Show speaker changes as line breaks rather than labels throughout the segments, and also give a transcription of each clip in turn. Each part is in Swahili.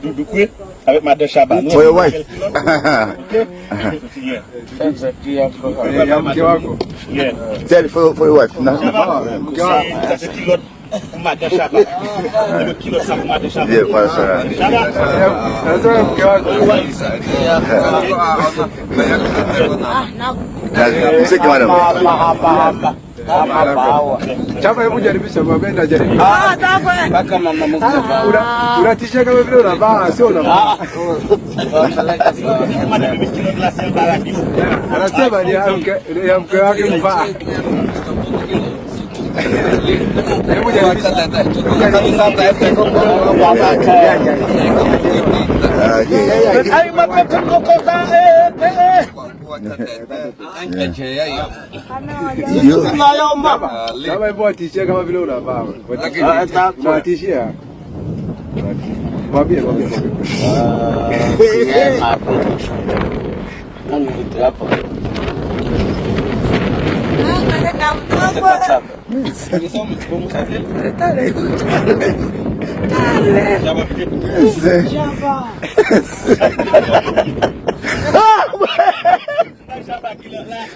Doudou kwe avèk madan Chaba.
For your wife.
Yeah.
Ya mke wako.
Yeah.
Tell for your wife. Na,
Sa se kilòt pou madan Chaba. Se kilòt sa pou madan Chaba.
Yeah, for Chaba.
Chaba.
Anasema mke wako.
Mseke madam.
Chaba, hebu jaribisha, mwambie najaribu. Unatishia kama vile unavaa, sio unavaa.
Madan bebe kilòt la se anba radyo.
Anasema ni ya mke wake mvaa. Hebu jaribisha.
Okay.
Ay, mapete
You,
Chaba, hebu watishia kama vile unavaa. Unawatishia. Mwambie, mwambie, mwambie.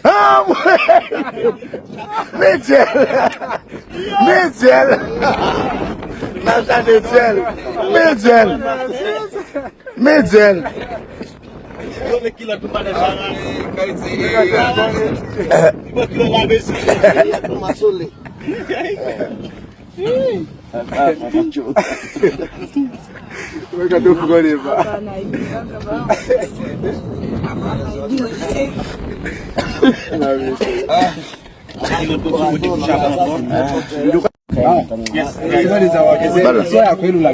Ah, Mitchell. Mitchell. Nasha Mitchell. Mitchell. Mitchell.
Kilòt pou madan Chaba. Kilòt la besi.
Weka tu mfukoni hapa.
Kilòt pou Chaba.
Sio ni za wake zenu, sio ya kwenu.